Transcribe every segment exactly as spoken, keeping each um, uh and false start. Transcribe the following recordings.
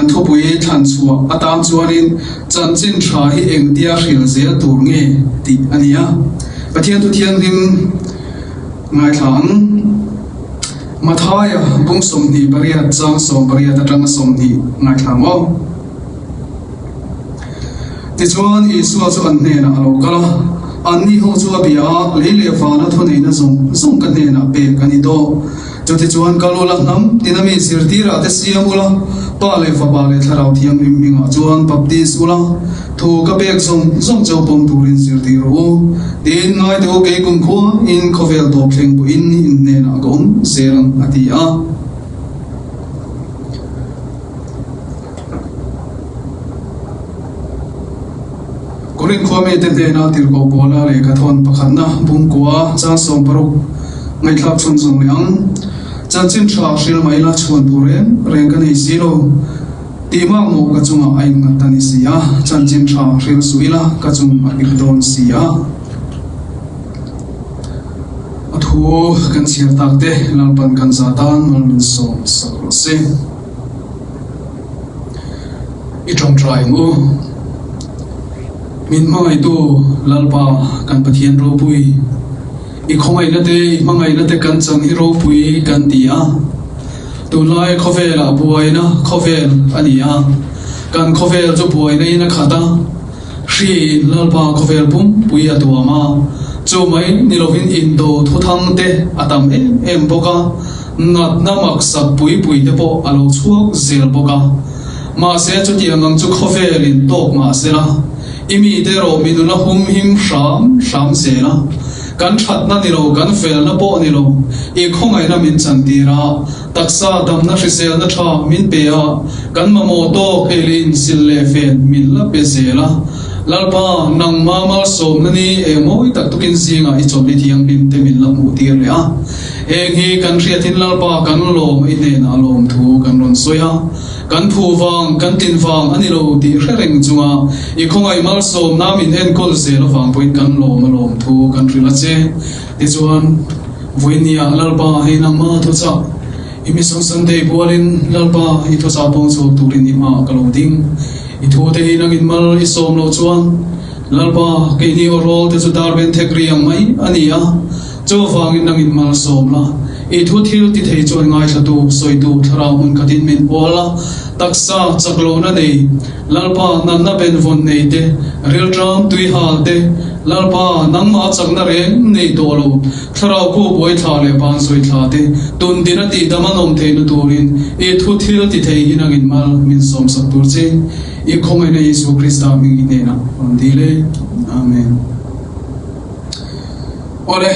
Kan thupui thlan chhuah atan chuanin chanchin ṭha hi engtia hril zel tur nge tih a ni a. Pathian thu thianghlim ngaithla ang. Mathaia bung sawmhnih pariat chang sawm pariat aṭanga sawmhnih ngaithla ang aw. Tichuan Isua chu an hnenah a lo kal a, anni ho chu a bia a, lei leh vana thuneihna zawng zawng ka hnenah pek ka ni tawh. Chutichuan kal ula hnam tina mi zirtirah te siam ula, Pa leh Fapa leh Thlarau Thianghlim hmingah chuan baptis ula, thu ka pek zawng zawng chauh pawm turin zirtir rawh u. Tiin ngaituo, kei kumkhuain khawvel tawp thleng pawhin in hnenah ka awm zel ang, a ti a. Korin khuami te hnena tirhkoh Paula lehkhathawn pakhatna bung kua chang sawm paruk ngaihthlak chhunzawm leh ang. Chanchin ṭha hril mai la, chhuan tur reng reng ka nei si lo tih mawng mawng ka chungah a inngat ta ni si a, chanchin ṭha hril suh ila ka chung a hrik dawn si a. A thu kan chhiar tak te Lalpan kan za tan mal min sawm sak rawh se. I ṭawngṭai ang u. Min hmangaitu Lalpa kan Pathian ropui, i khawngaihna te, i hmangaihna te kan chang hi ropui kan ti a. Tunlai khawvela buaina khawvel a ni a. Kan khawvel chu buaina in a khat a. Hriin Lalpa khawvel pumpui a tuam a. Chu mai ni lovin indo thuthang te a tam em em bawk a. Natna maksak pui pui te pawh a lo chhuak zel bawk a. Mahse, chutiang ang chu khawvelin tawk mah sela, i mite erawh mi nuna humhim hram hram zel a. Kan ṭhatna ni lo, kan felna pawh ni lo, i khawngaihna min chantir a, taksa damna hriselna ṭha min pe a, kan mamawh tawk elin sil leh fen min la pe zel a. Lalpa, nangma malsawmna ni eng mawi tak tukin zingah i chawlhni thianghlim te min la hmuh tir leh a. Heng hi kan hriatin Lalpa kan lawm, i hnenah lawmthu kan rawn sawi a. Kan phu vang, kan tlin vang a ni lo tih hre reng chunga i khawngaih malsawmna min enkawl zel avang pawhin kan lawm a, lawmthu kan hril a che. Tichuan, vawinia Lalpa, hei nangma thuchah i mi sawmsan dei bualin Lalpa i thuchah pawng chhuak turin i hmaah ka lo ding. I thu te hi nangin mal i sawm lo chuan, Lalpa, keini awrawl te chu dar ben thek riang mai a ni a. Chuvangin nangin mal sawm la. I thu thil ti thei chuan ngaithlatu, sawitu, thlarau hmun khatin min pawl la. Taksa chak lohna nei, Lalpa, natna ben vawn nei te, rilṭam tuihal te, Lalpa, nangmah chakna reng nei tawh lo, thlarau khu buai thla leh ban sawi thla te, tun tina tih dam an awm theihna turin i thu thil ti thei hi nangin mal min sawm sak tur che. I khawngaihna Isu Krista hming i hnenah kan dil e. Amen. Awle,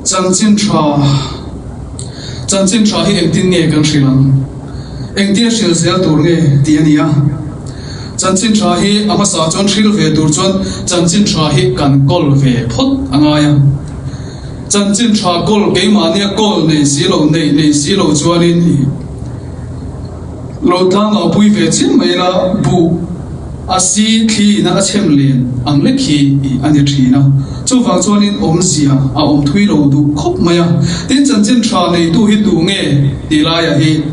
chanchin ṭha, chanchin ṭha hi engtin nge kan hril ang? Engtia hril zel tur nge tih a ni a. Chanchin ṭha hi a hmasa chuan hril ve tur chuan chanchin ṭha hi kan kawl ve phawt a ngai a. Chanchin ṭha kawl, keimahnia kawl nei si lo, nei, nei si lo chuanin i lo tlangah pui ve chiang mai la, bu a si thlin a, a chhem len ang lek hi a ni ṭhin a. Chuvang chuanin awmzia a awm thui lo duh khawp mai a. Tin, chanchin ṭha neitu hi tu nge tih laia hi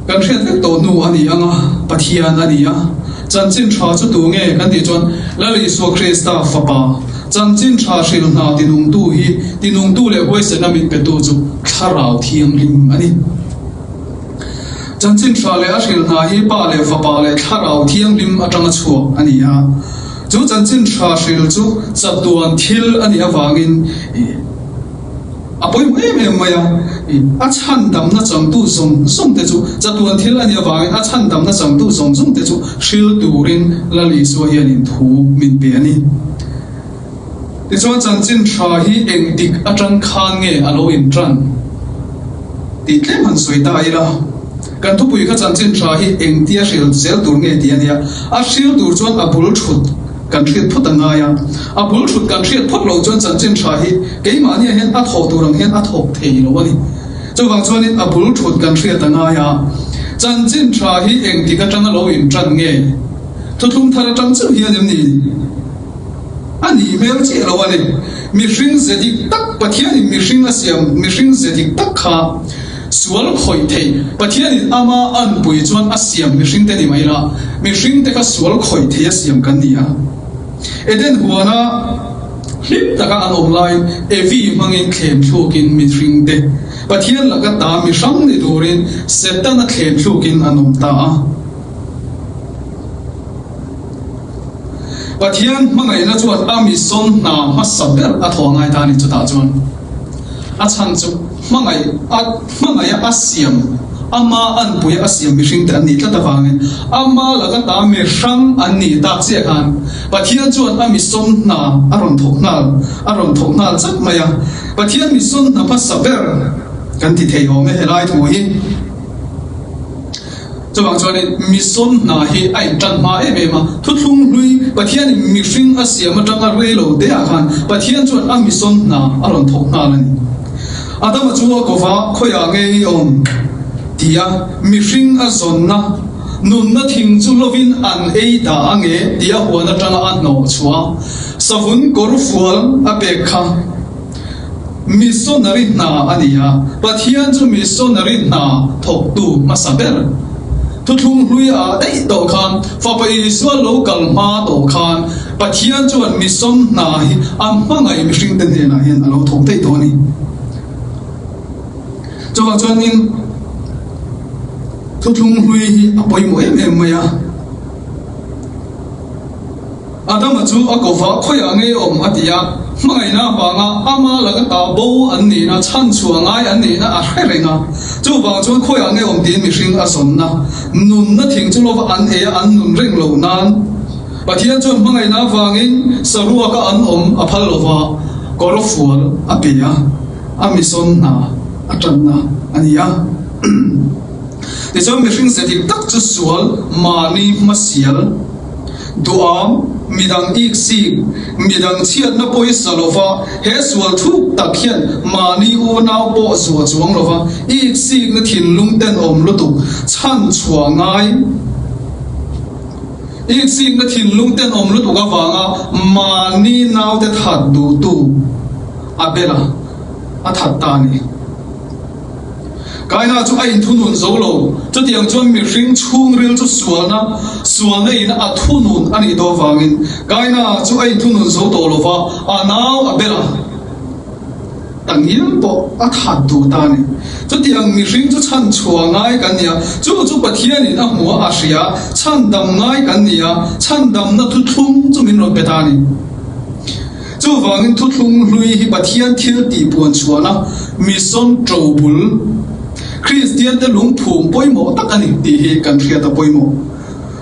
kan hriat vek tawh hnu a ni ang a, Pathian a ni a. Chanchin ṭha chu tu nge kan tih chuan Lal Isua Krista Fapa, chanchin ṭha hrilhna tinungtu hi, tinungtu leh huaisenna min petu chu Thlarau Thianghlim a ni. Chanchin ṭha leh a hrilhna hi Pa leh Fapa leh Thlarau Thianghlim aṭanga chhuak a ni a. Chu chanchin ṭha hril chu chatuan thil a nih avangin, i, a pawimawh em em mai a. I, a chhandamna changtu zawng zawng te chu, chatuan thil a nih avangin a chhandamna changtu zawng zawng te chu hril turin Lal Isua hianin thu min pe a ni. Tichuan, chanchin ṭha hi engtik aṭang khan nge a lo inṭan tih tlem han sawi ta ila. Kan thupui kha chanchin ṭha hi engtia hril zel tur nge tih a nia. A hril tur chuan a bul thut kan hriat phawt a ngai a. A bul thut kan hriat phawt lo chuan chanchin ṭha hi keimahnia hian a thawk tur ang hian a thawk thei lo a ni. Chuvang chuanin a bul thut kan hriat a ngai a. Chanchin ṭha hi engtik aṭanga lo inṭan nge? Thuthlung thar aṭang chauh hian em ni? A nih hmel chiah lo a ni. Mihring ze dik tak, Pathianin mihring a siam, mihring ze dik tak kha sual khawih thei, Pathianin ama an pui chuan a siam mihringte ni mai la, mihringte kha sual khawih thei a siam kan ni a. Eden huana hlim taka an awm lai, Evi hmangin thlem thlukin mihringte Pathian laka ta mi hrang ni turin Setana thlem thlukin an awm ta a. Pathian hmangaihna chuan a mission hna hmasa ber a thaw ngai ta ni chutah chuan. A chhan chu hmangaih, a hmangaih a siam, ama an pui a siam mihringte an ni tlat avangin, ama laka ta mi hrang an ni tak chiah khan, Pathian chuan a mission hna a rawn thawk nghal, a rawn thawk nghal chat mai a. Pathian mission hna hmasa ber kan ti thei awm e helai thu hi. Chuvang chuan mission hna hi a inṭan hma em em a. Thuthlung hlui Pathianin mihring a siam aṭanga rei lo te ah khan Pathian chuan a mission hna a rawn thawk nghal a ni. Adama chu a ko va, khawiah nge i awm? Tia mihring a zawnna, nunna thing chu lovin an ei ta ange tia huan aṭanga a hnawh chhuah. Savun kawrfual a pek kha. Missionary hna a ni a, Pathian chu missionary hna thawktu hmasa ber. Thuthlung hluia a daih tawh khan, Fapa Isua lo kal hma tawh khan, Pathian chuan mission hna hi a hmangaih mihringte hnenah hian a lo thawk daih tawh a ni. Chuvang chuanin, thuthlung hlui hi a pawimawh em em mai a. Adama chu a ko va, khawiah nge i awm? A ti a. Hmangaihna vanga ama laka ta bo an nihna, chhan chhuah ngai an nihna a hre reng a. Chuvang chuan khawiah nge i awm tiin mihring a zawnna, nunna thing chu lova an ei a, an nun reng lo nan, Pathian chuan hmangaihna vangin saruaka an awm a phal lova, kawrfual a pe a, a mission hna a ṭanna a ni a. Tichuan, mihring zet dik tak chu sual, mahni hmasial, duham, midang iksik, midang chhiatna pawisa lova, he sual thuk tak hian mahni unau pawh zuah chuang lova, iksikna thinlung tenawm lutuk, chhan chhuah ngai, iksikna thinlung tenawm lutuk avanga mahni naute that duhtu Abela a that ta ni. Kaina chu a inthunun zo lo. Chutiang chuan mihring chhungril chu sualna, sualna in a thunun a nih tawh vangin, Kaina chu a inthunun zo tawh lova, a nau Abela ta ngial pawh a that duh ta ni. Chutiang mihring chu chhan chhuah ngai kan nia. Chu chu Pathianin a hmuh a, a hria, chhan dam ngai kan nia. Chhan damna thuthlung chu min rawn pe ta ni. Chuvangin thuthlung hlui hi Pathian thil tihpuan chhuahna, mission ṭobul, Kristiante lungphum pawimawh tak a ni tih hi kan hriat a pawimawh.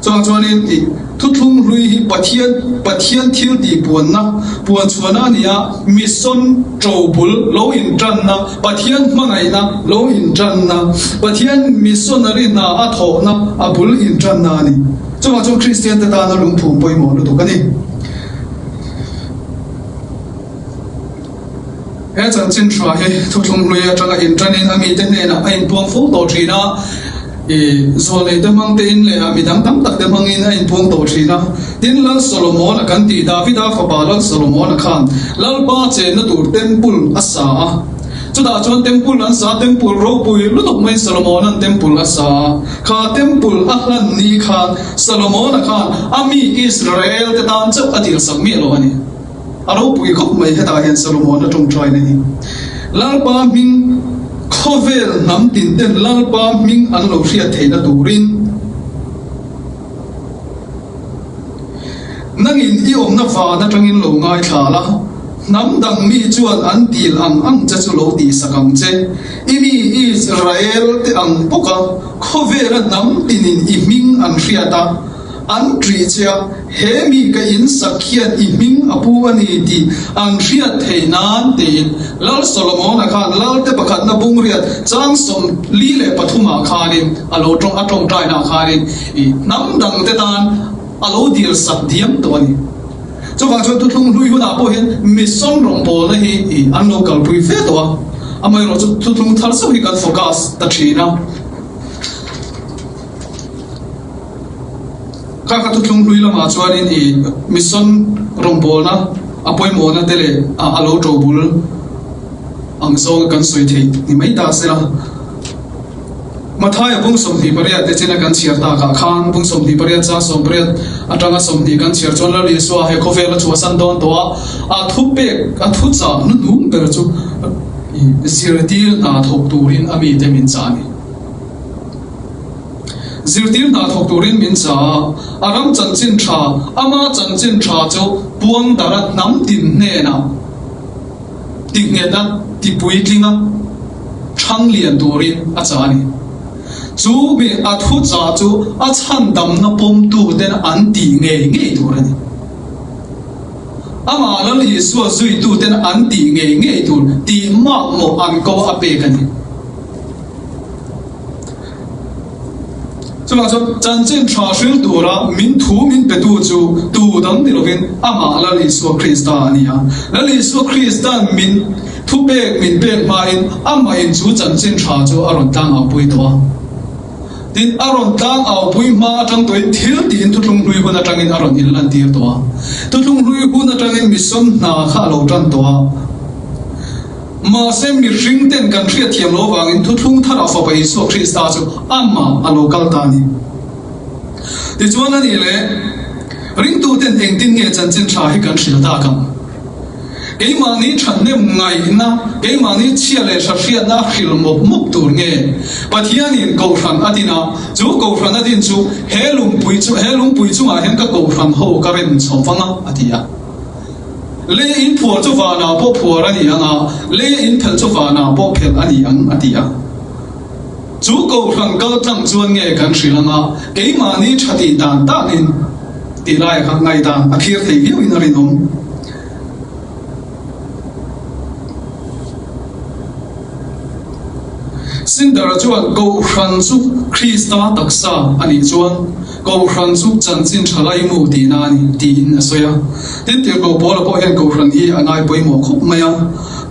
Chuan chuanin i thuthlung hlui hi Pathian, Pathian thil tihpuanna, puan chhuahna a ni a, mission ṭobul lo inṭanna, Pathian hmangaihna lo inṭanna, Pathian missionary hna a thawhna a bul inṭanna a ni. Chuvang chuan Kristiante tana lungphum pawimawh lutuk a ni. He chanchin ṭha hi thuthlung hlui aṭanga inṭanin a mite hnenah a inpuang fo tawh ṭhin a, i, zualneite hmang te in leh a midang tam tak te hmangin a inpuang tawh ṭhin a. Tin, Lal Solomona kan ti, Davida fapa Lal Solomona khan Lalpa chenna tur temple a sa a. Chutah chuan temple an sa, temple ropui lutuk mai Solomona'n temple a sa a. Kha temple a hlan ni khan Solomona khan a mi Israel te tan chauh a dil sak miah lo a ni. A ropui khawp mai hetah hian Solomona ṭawngṭaina hi. Lalpa hming, khawvel hnam tin ten Lalpa hming an lo hriat theihna turin, nangin i awmna van aṭangin lo ngaithla la, hnam dang mi chuan an dil ang ang che chu lo tihsak ang che. I mi Israel te ang bawka khawvela hnam tinin i hming an hriat a, an ṭih che a, he mi ka insak hian i hming a pu a ni tih an hriat theih nan tiin Lal Solomona khan Lalte pakhatna bung riat chang sawmli leh pathumah khanin a lo ṭawng, a ṭawngṭaina khanin i hnam dangte tan a lo dil sak diam tawh a ni. Chuvang chuan thuthlung hlui hunah pawh hian mission rawngbawlna hi i an lo kalpui ve tawh a. Amaherawhchu thuthlung thar chauh hi kan focus ta ṭhin a. Kha kha thuthlung hlui lamah chuanin i mission rawngbawlna a pawimawhna te leh a, a lo ṭobul ang zawng kan sawi thei ni mai ta sela. Mathaia bung sawmhni pariat te china kan chhiar ta kha khan, bung sawmhni pariat chang sawmpariat atanga sawmhni kan chhiar chuan Lal Isua he khawvela chu a san dawn tawh a, a thupek, a thuchah nuhnung ber chu zirtir hna thawk turin a mite min chah a ni. Zirtir hna thawk turin min chah a, a ram chanchin ṭha, ama chanchin ṭha chu puang dara hnam tin hnena, ti ngheta, ti puitlinga, ṭhang lian turin a chah a ni. Chu mi a thuchah chu a chhandamna pawmtuten an tih ngei ngei tur a ni. Ama Lal Isua zuituten an tih ngei ngei tur tih makmawh an ko a pek a ni. Chuvang chuan chanchin ṭha hril tura min thu min petu chu tu dang ni lovin ama Lal Isua Krista a ni a. Lal Isua Kristan min thupek min pek hmain amahin chu chanchin ṭha chu a rawn tlangaupui tawh a. Tin, a rawn tlangaupui hma aṭang tawhin thil tiin thuthlung hlui hun aṭangin a rawn inlantir tawh a. Thuthlung hlui hun aṭangin mission hna kha a lo ṭan tawh a. Mahse, mihringten kan hriatthiam lo vangin thuthlung thara fapa Isua Krista chu ama a lo kal ta a ni. Tichuan a nih le, ringtuten engtin nge chanchin ṭha hi kan hril tak ang? Keimahni ṭhahnem ngaihna, keimahni chhia leh ṭha hriatna hril mawp mawp tur nge Pathianin kohhran a din a, chu kohhran a din chu he lungpui chu, he lungpui chungah hian ka kohhran ho ka ren chhawp ang a, a ti a. Lei in phuar chu vanah pawh phuar a ni ang a, lei in phelh chu vanah pawh phelh a ni ang a ti a. Chu kohhran kal tlang chuan nge kan hril ang a, keimahni ṭha tih dan takin tih lai kha ngaidan a thlir thei viauin a rinawm. Sundara chuan kohhran chu Krista taksa a nih chuan, kohhran chu chanchin ṭha laimu tihna a ni, tiin a sawi a. Tin, tirhkoh Paula pawh hian kohhran hi a ngai pawimawh khawp mai a.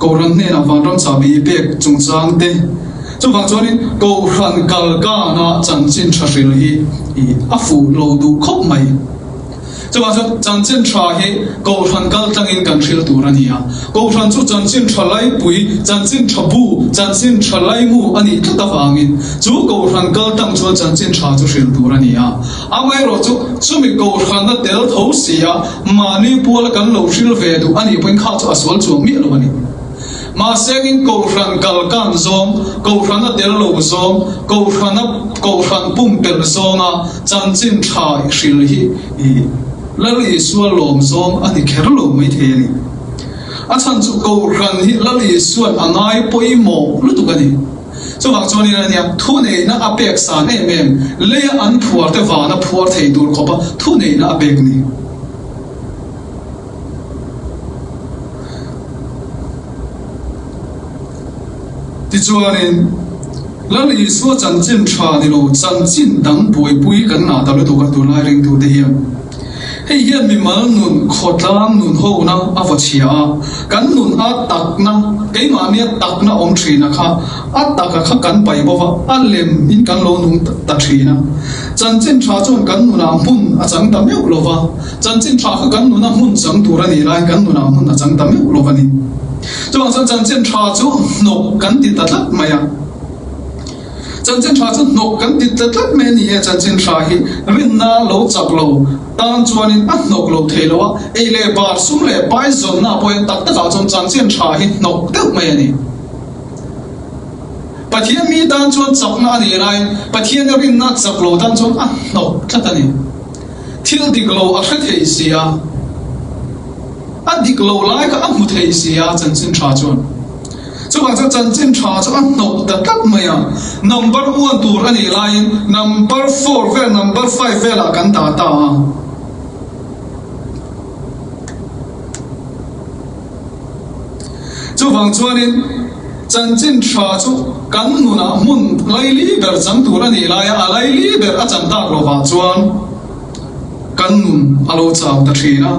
Kohhran hnenah vanram chahbi pek chungchang te. Chuvang chuanin kohhran kalkana chanchin ṭha hril hi, i, a fuh lo duh khawp mai. Chuvang chuan chanchin ṭha hi kohhran kal tlangin kan hril tur a ni a. Kohhran chu chanchin ṭha laipui, chanchin ṭha bu, chanchin ṭha laimu a nih tlat avangin, chu kohhran kal tlang chuan chanchin ṭha chu hril tur a ni a. Amaherawhchu, chumi kohhran a tel tho si a, mahni puala kan lo hril ve duh a nih pawhin kha chu a sual chuang miah lo a ni. Mahse, in kohhran kalkan zawng, kohhran a tel lo zawng, kohhran a, kohhran pumpelh zawnga chanchin ṭha hril hi, i, Lal Isua lawm zawng a ni kher lo mai thei a ni. A chhan chu kohhran hi Lal Isuan a ngai pawimawh lutuk a ni. Chuvang chuanin a nia, thuneihna a pek san em em, leia an phuar te vana phuar thei tur khawpa thuneihna a pek ni. Tichuanin, Lal Isua chanchin ṭha ni lo, chanchin dang buaipui kan na ta lutuk a, tunlai ringtute hian. Hei hian mimal nun, khawtlang nun hona a va chhia a. Kan nun a takna, keimahni a takna awm ṭhin a kha, a taka kha kan pai bo va, a lemin kan lo nung ta, ta ṭhin a. Chanchin ṭha chuan kan nuna hmun a chang ta meuh lo va. Chanchin ṭha kha kan nuna hmun chang tur a ni lai, kan nuna hmun a chang ta meuh lo va ni. Chuvang chuan chanchin ṭha chu hnawk kan ti ta tlat mai a. Chanchin ṭha chu hnawk kan ti ta tlat mai a ni e, chanchin ṭha hi rinna lo chak lo tan chuanin a hnawk lo thei lo a. Ei le bar, sum le pai zawnna pawhin tak takah chuan chanchin ṭha hi hnawk deuh mai a ni. Pathian mi tan chuan chakna a ni lai, Pathian rinna chak lo tan chuan a hnawk tlat a ni. Thil dik lo a hre thei si a, a dik lo lai kha a hmu thei si a, chanchin ṭha chuan. Chuvang chuan chanchin ṭha chu a hnawk ta tlat mai a. Number one tur a ni laiin, number four vel, number five velah kan dah ta a. Chuvang chuanin, chanchin ṭha chu kan nuna hmun laili ber chang tur a ni lai a, a laili ber a chang tak lovah chuan kan nun a lo chau ta ṭhin a.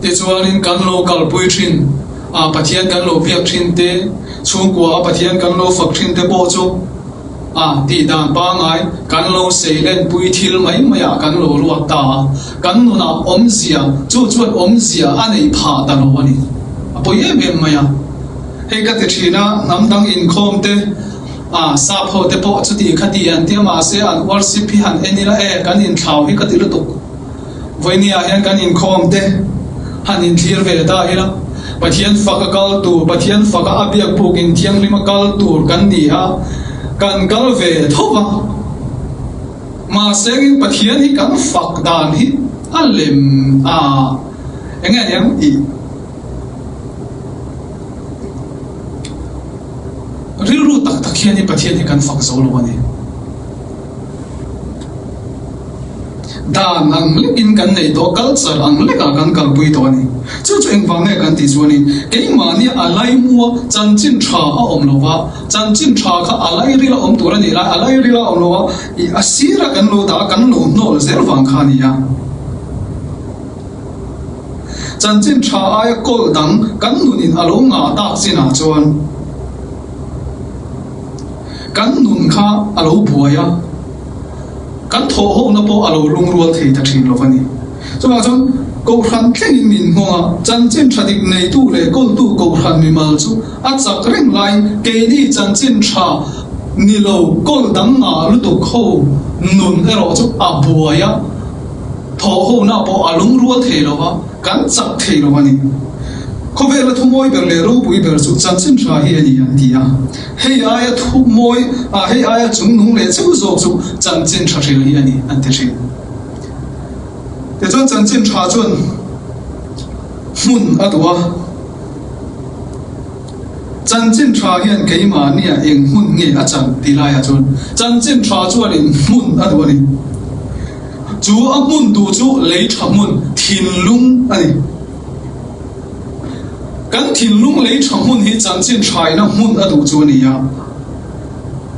Tichuanin kan lo kalpui ṭhin, a, Pathian kan lo biak ṭhin te, chhungkua Pathian kan lo fak ṭhin te pawh chu, a, tih dan pangngai kan lo seilenpui thil mai maiah kan lo luak ta a. Kan nuna awmzia, chu chuan awmzia a nei phah ta lo a ni. A pawi em em mai a. Hei ka ti ṭhin a, hnam dang inkhawm te, a, sap ho te pawh chuti kha ti an ti a, mahse an worship hi han en ila e, kan inthlau hi ka ti lutuk. Vawiin hian kan inkhawm te han inthlir ve ta ila. Pathian faka kal tur, Pathian faka a biak pukin thianghlim a kal tur kan ni a, kan kal ve tho a. Mahse, Pathian hi kan fak dan hi a lem a. Eng nge ni ang i? Rilru tak tak hian hi Pathian hi kan fak zo lo a ni. Dan ang lekin kan nei tawh, culture ang leka kan kalpui tawh a ni. Chu chu engvang nge kan ti chu a ni. Keimahni a laimua chanchin ṭha a awm lo va, chanchin ṭha kha a lairila awm tur a ni lai, a lairila awm lo va, i a sira kan lo ta, kan lo hnawl zel vang kha a ni a. Chanchin ṭha aia kawl dang kan nunin a lo ngah tak chinah chuan kan nun kha a lo buai a, kan thawhhona pawh a lo lungrual thei ta ṭhin lo a ni. Chuvang chuan kohhran thlengin min nghawng a, chanchin ṭha dik neitu leh kawltu kohhran mimal chu a chak reng laiin keini chanchin ṭha ni lo kawl dang ngah lutuk ho nun erawh chu a buai a, thawhhona pawh a lungrual thei lo va, kan chak thei lo a ni. Khawvela thumawi ber leh ropui ber chu chanchin ṭha hi a ni an ti a. Hei aia thumawi, a, hei aia chungnung leh cheu zawk chu chanchin ṭha hril hi a ni an ti ṭhin. Tichuan chanchin ṭha chuan hmun a duh a. Chanchin ṭha hian keimahnia eng hmun nge a chang ti laia chuan chanchin ṭha chuan in hmun a duh a ni. Chu a hmun duh chu lei ṭha hmun, thinlung a ni. Kan thinlung lei ṭha hmun hi chanchin ṭha ina hmun a duh chu a ni a.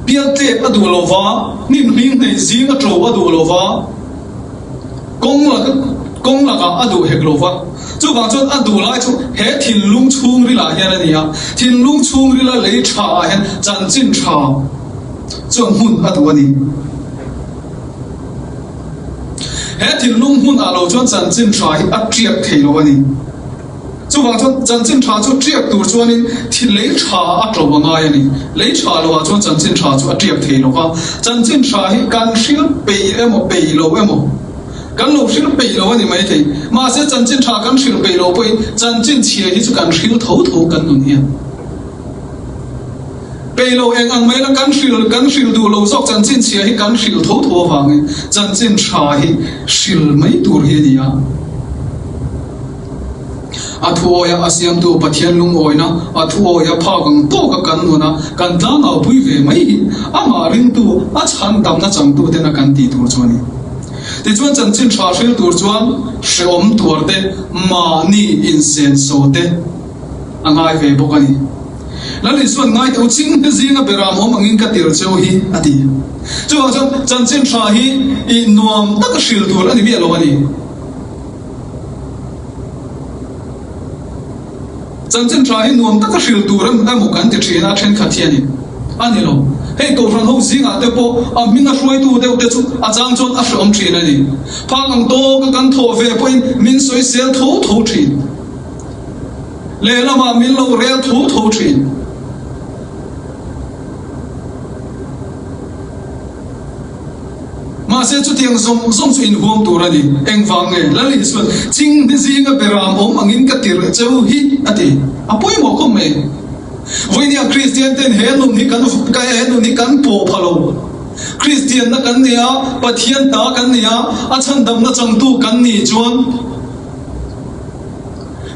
Pial tlep a duh lo va, hnim hling hnei zing a ṭo a duh lo va, kawng laka, kawng laka a duh hek lo va. Chuvang chuan a duh lai chu he thinlung chhungrilah hian a ni a. Thinlung chhungrila lei ṭha ah hian chanchin ṭha chuan hmun a duh a ni. He thinlung hmun a lo chuan chanchin ṭha hi a ṭiak thei lo a ni. Chuvang chuan chanchin ṭha chu ṭiak tur chuanin thil lei ṭha a ṭo a ngai a ni. Lei ṭha lo ah chuan chanchin ṭha chu a ṭiak thei lo va. Chanchin ṭha hi kan hril peih emaw, peih lo emaw, kan lo hril peih lo a ni mai thei. Mahse, chanchin ṭha kan hril peih lo pawhin chanchin chhia hi chu kan hril tho tho kan nun hian. Peih lo eng ang mai la kan hril, kan hril duh lo zawk chanchin chhia hi kan hril tho tho avangin chanchin ṭha hi hril mai tur hi a ni a. A thuawia a siamtu Pathian lungawina, a thuawia phak ang tawka kan nuna, kan tlangaupui ve mai hi ama ringtu, a chhandamna changtu tena kan tih tur chu a ni. Tichuan chanchin ṭha hril tur chuan hrehawm tuar te, mahni insenso te a ngai ve bawk a ni. Lal Isuan, "Ngai teh u, ching hne zinga beram awm angin ka tir cheu hi," a ti. Chuvang chuan chanchin ṭha hi i nuam taka hril tur a ni miah lo a ni. Chanchin ṭha hi nuam taka hril tur em, emaw kan ti ṭhin a, ṭhenkhat hianin a ni lo. Hei kohhran ho zingah te pawh a hming a hruaitu deuh te chu a chang chuan a hrehawm ṭhin a ni. Phak ang tawka kan thaw ve pawhin min sawisel tho tho ṭhin. Lehlamah min lo rel tho tho ṭhin. Mahse, chutiang zawng zawng chu inhuam tur a ni. Engvang nge? Lal Isuan, "Ching hne zinga beram awm angin ka tir cheu hi," a ti. A pawimawh khawp mai. Vawiina Kristian ten he nun hi kan, ka he nun hi kan pawh pha lo. Kristianna kan nei a, Pathian ta kan nei a, a chhandamna changtu kan ni chuan,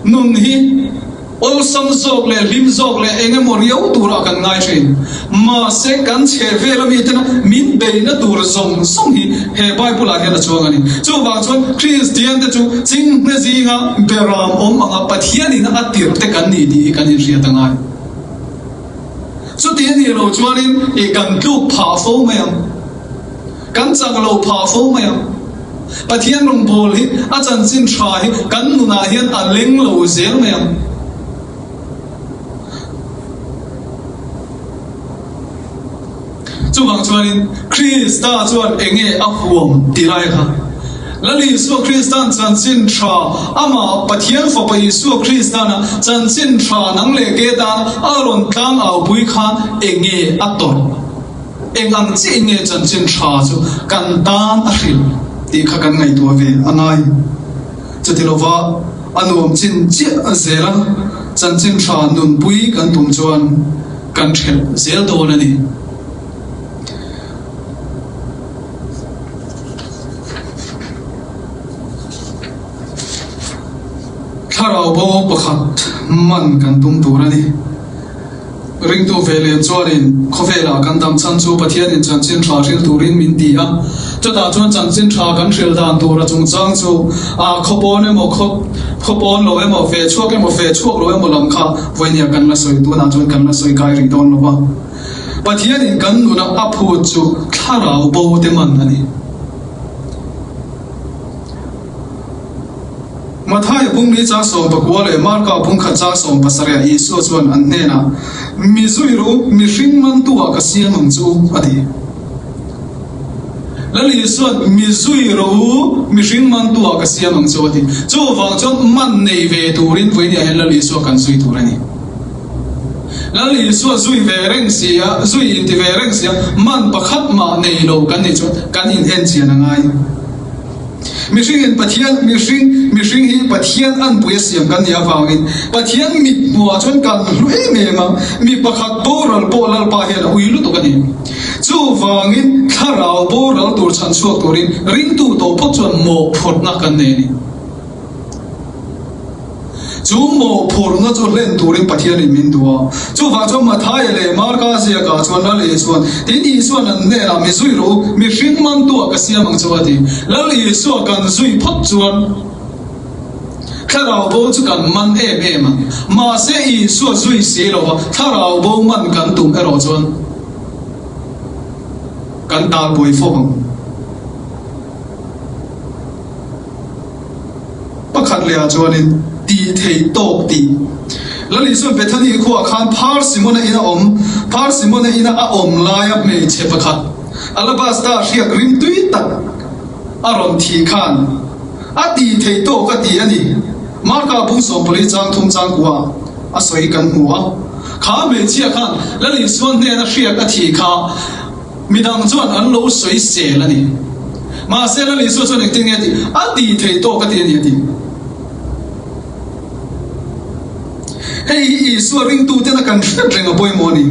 nun hi awlsam zawk leh hlim zawk leh eng emaw riau tura kan ngai ṭhin. Mahse, kan chhe vela mi tena min beina tur zawng zawng hi he Bible-ah hian a chuang a ni. Chuvang chuan Kristian te chu ching hne zinga beram awm anga Pathianin a tir te kan ni tih hi kan inhriat a ngai. Chuti a nih loh chuanin i kan tluk phah fo mai ang. Kan chak lo phah fo mai ang. Pathian rawngbawl hi, a chanchin ṭha hi kan nunah hian a leng lo zel mai ang. Chuvang chuanin Krista chuan eng nge a huam ti lai kha, Lal Isua Kristan chanchin ṭha, ama Pathian Fapa Isua Kristan a chanchin ṭha nang le kei ta a rawn tlangaupui khan eng nge a tawrh? Eng ang chi nge chanchin ṭha chu kan tan a hril tih kha kan ngaihtuah ve a ngai. Chuti lova a nuam chin chiah zela chanchin ṭha nunpui kan tum chuan kan ṭhelh zel dawn a ni. Thlarau bo pakhat man kan tum tur a ni. Ringtu ve lem chuanin khawvela kan dam chhan chu Pathianin chanchin ṭha hril turin min ti a. Chutah chuan chanchin ṭha kan hril dan tura chungchang chu, a, khaw pawn emaw, khaw, khaw pawn lo emaw, fe chhuak emaw, fe chhuak lo emaw lam kha vawinia kan la sawi, tunah chuan kan la sawi kai rih dawn lo va. Pathianin kan nuna a phut chu thlarau bo te man a ni. Mathaia bung hni chang sawm pakua leh Marka bung khat chang sawm pasarih a Isua chuan an hnena, "Mi zui ru, mihring mantu a ka siam ang chu," a ti. Lal Isuan, "Mi zui ru, mihring mantu a ka siam ang chu," a ti. Chuvang chuan man nei ve turin vawinia hian Lal Isua kan zui tur a ni. Lal Isua zui ve reng si a, zui inti ve reng si a, man pakhat mah nei lo kan nih chuan kan inenchian a ngai. Mihringin Pathian, mihring, mihring hi Pathian anpuia siam kan nih avangin, Pathian mithmuah chuan kan hlu em em a, mi pakhat boral pawh Lalpa hian a ui lutuk a ni. Chuvangin thlarau boral tur chhan chhuak turin ringtu tawh phawt chuan mawhphurhna kan nei a ni. Chu mawhphurhna chu hlen turin Pathianin min duh a. Chuvang chuan Mathaia leh Marka ziakah chuan Lal Isuan, tin Isuan an hnena, "Mi zui ru, mihring mantu a ka siam ang chu," a ti. Lal Isua kan zui phawt chuan thlarau bo chu kan man em em a. Mahse, Isua zui si lo a, thlarau bo man kan tum erawh chuan kan tar buai fo ang. Pakhat leh ah chuanin tih theih tawk tih. Lal Isuan Bethany khuaah khan Phar Simona ina awm, Phar Simona ina a awm laia hmeichhe pakhat alabaster hriak rim tui tak a rawn thih khan a tih theih tawk a ti a ni. Marka bung sawmpali chang thum chang kua a sawi kan hmu a. Kha hmeichhia khan Lal Isuan hnena hriak a thih kha midang chuan an lo sawi sel a ni. Mahse, Lal Isua chuan engtin nge a ti? A tih theih tawk a ti a ni a ti. Hei hi Isua ringtuten a kan hriat reng a pawimawh a ni.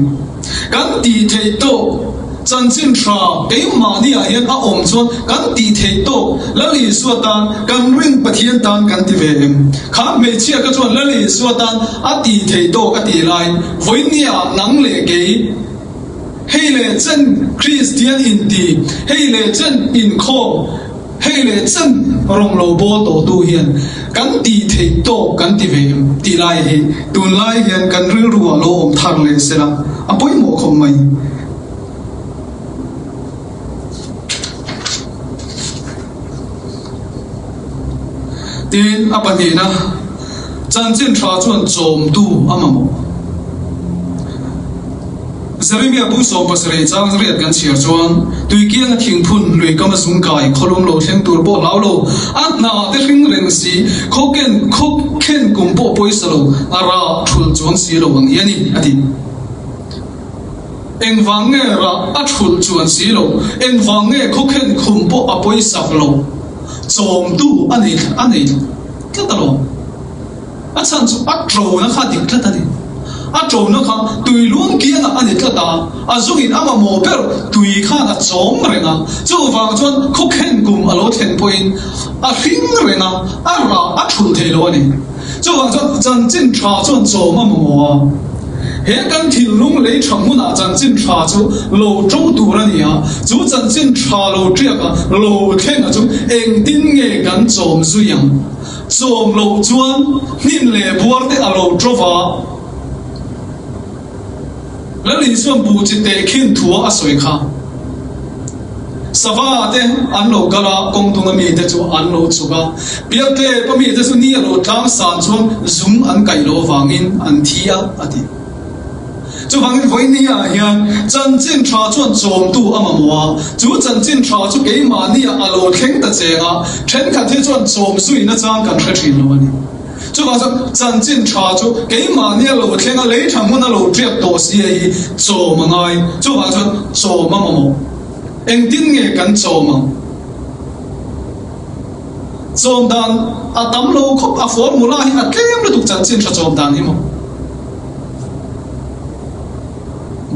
Kan tih theih tawk, chanchin ṭha keimahniah hian a awm chuan kan tih theih tawk Lal Isua tan, kan ring Pathian tan kan ti ve em? Kha hmeichhia kha chuan Lal Isua tan a tih theih tawk a tih lai, vawinia nang leh kei hei leh chen Kristian inti, hei leh chen inkhawm, hei leh chen rawng lo bawl tawhtu hian kan tih theih tawk kan ti ve em? Tih lai hi tunlai hian kan rilruah lo awm thar leh sela, a pawimawh khawp mai. Tin, a pahnihna, chanchin ṭha chuan chawmtu a mamawh. Jeremia bung sawm pasarih chang riat kan chhiar chuan, "Tui kianga thingphun, lui kama zung kai, khawlum lo thleng tur pawh hlau lo, a hna te hring reng si, khaw ken, khaw khen kum pawh pawisa lo, a rah ṭhul chuang si lo ang hi a ni," a ti. Engvang nge rah a ṭhul chuan si lo, engvang nge khaw khen kum pawh a pawisak lo? Chawmtu a nei, a nei tlat alawm. A chhan chu a ṭona kha dik tlat a ni. A ṭona kha tui luang kianga a ni tlat a, a zungin a mamawh ber tui khan a chawm reng a. Chuvang chuan khaw khen kum a lo thlen pawhin a hring reng a, a rah a ṭhul thei lo a ni. Chuvang chuan chanchin ṭha chuan chawm a mamawh a. He kan thil lunglei ṭha hmunah chanchin ṭha chu lo ṭo tur a ni a. Chu chanchin ṭha lo ṭiaka, lo thlenga chu engtin nge kan chawm zui ang? Chawm loh chuan hnim leh buar te a lo ṭo va. Lal Isuan buh chi tehkhin thua a sawi kha. Sava te an lo kal a, kawng tunga mi te chu an lo chhuk a. Pial tlep a mi te chu ni a lo tlang san chuan zung an kaih loh avangin an thi a, a ti. Chuvangin vawinia hian chanchin ṭha chuan chawmtu a mamaw a. Chu chanchin ṭha chu keimahnia a lo thleng ta che a. Ṭhenkhat hi chuan chawm zuina chang kan hre ṭhin lo a ni. Chuvang chuan chanchin ṭha chu keimahnia lo thleng a, lei ṭha hmuna lo ṭiak tawh si a hi chawm a ngai. Chuvang chuan chawm a mamaw. Engtin nge kan chawm ang? Chawm dan a tam lo khawp, a formula hi a tlem lutuk chanchin ṭha chawm dan hi maw?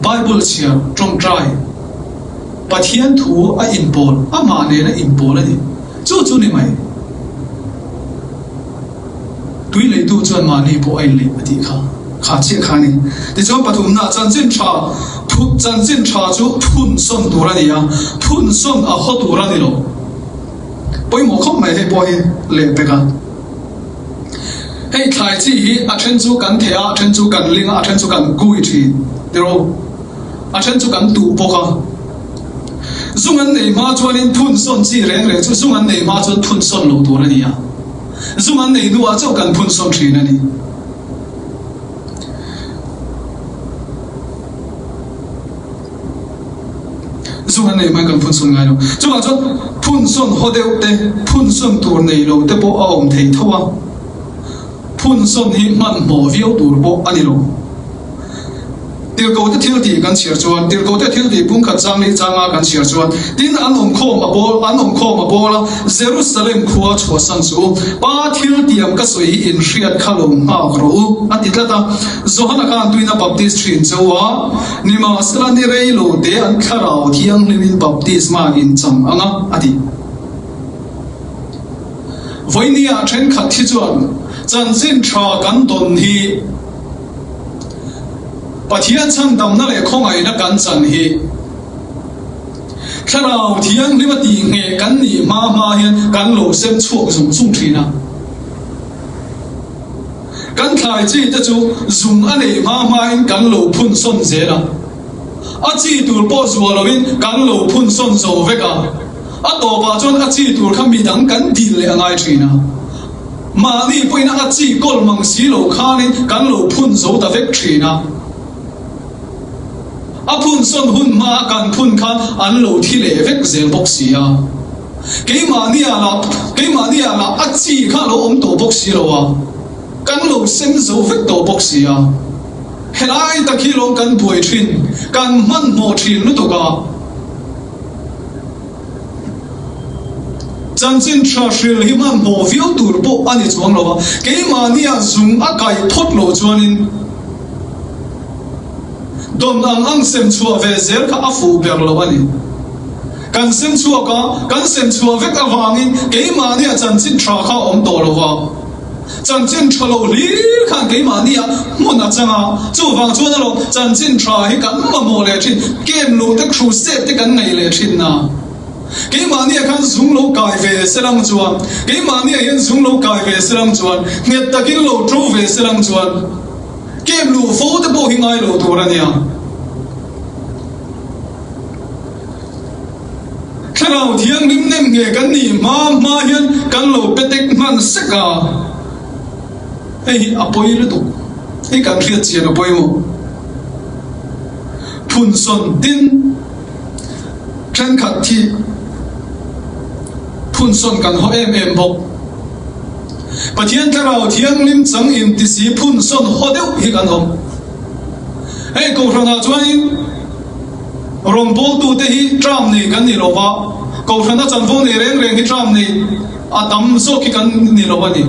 Bible chhiar ṭawngṭai. Pathian thu a inpawl, amah nena inpawl a ni. Chu chu ni mai. Tui leitu chuan mahni pawh a inlei a tih kha. Kha chiah kha ni. Tichuan pathumna chanchin ṭha, phu-, chanchin ṭha chu phun sawn tur a ni a. Phun sawn a haw tur a ni lo. Pawimawh khawp mai hei pawh hi leh pek a. Hei thlai chi hi a ṭhen chu kan theh a, a ṭhen chu kan ling a, a ṭhen chu kan gui ṭhin. Ti ro. A ṭhen chu kan tuh bawk a. Zung an nei hma chuanin phun sawn chi reng reng chu, zung an nei hma chuan phun sawn lo tur a ni a. Zung an nei hnuah chauh kan phun sawn ṭhin a ni. Zung an nei hma kan phun sawn ngai lo. Chuvang chuan phun sawn haw deuh te, phun sawn tur nei lo te pawh a awm thei tho a. Phun sawn hi hmanhmawh viau tur pawh a ni lo. Tirhkohte thil tih kan chhiar chuan, Tirhkohte thil tih bung khat chang li changa kan chhiar chuan, tin an awm khawm a pawl, an awm khawm a pawl a, Jerusalem khua chhuahsan chu, Pa thil tiam ka sawi hi inhriat kha lo nghak rawh u, a ti tlat a. Johana khan tuiin a baptis ṭhin chauh a, nimahsela ni rei lo te an Thlarau Thianghlimin baptisma incham ang a, a ti. Vawinia ṭhenkhat hi chuan chanchin ṭha kan dawn hi Pathian chhandamna leh khawngaihna kan chan hi Thlarau Thianghlima tih ngheh kan nih hma hma hian kan lo sem chhuak zung zung ṭhin a. Kan thlai chi te chu zung a nei hma hmain kan lo phun sawn zel a. A chi tur pawh zual loin kan lo phun sawn zo vek a. A tawpah chuan a chi tur kha midang kan dil leh a ngai ṭhin a. Mahni pawhin a chi kawl mang si lo khanin kan lo phun zo ta vek ṭhin a. A phun sawn hun hma kan phun khan an lo thi leh vek zel bawk si a. Keimahnia lah, keimahnia lah a chi kha lo awm tawh bawk si lo a. Kan lo sem zo vek tawh bawk si a. Helai tak hi lawng kan buai ṭhin, kan hmanhmawh ṭhin lutuk a. Chanchin ṭha hril hi hmanhmawh viau tur pawh a ni chuang lo a. Keimahnia zung a kai phawt lo chuanin dawn ang ang sem chhuah ve zel kha a fuh ber lo a ni. Kan sem chhuak a, kan sem chhuah vek avangin keimahnia chanchin ṭha kha awm tawh lo a. Chanchin ṭha lo hlir khan keimahnia hmun a chang a. Chuvang chuan a lo, chanchin ṭha hi kan mamawh leh ṭhin, kem luh te, crusade te kan nei leh ṭhin a. Keimahnia khan zung lo kai ve se lang chuan, keimahnia hian zung lo kai ve se lang chuan, nghet takin lo ṭo ve se lang chuan, kem luh fo te pawh hi ngai lo tur a nia. Thlarau Thianghlim nem ngheh kan nih hma hma hian kan lo pe tek hman sek a. Hei hi a pawi lutuk. Hei kan hriat chian a pawi maw? Phun sawn tin, ṭhenkhat hi phun sawn kan haw em em bawk. Pathian Thlarau Thianghlim chang inti si phun sawn haw deuh hi kan awm. Hei, kohhranah chuanin rawngbawltute hi term nei kan ni lo va. Kohhrana chanvo nei reng reng hi term nei a tam zawk hi kan ni lo a ni.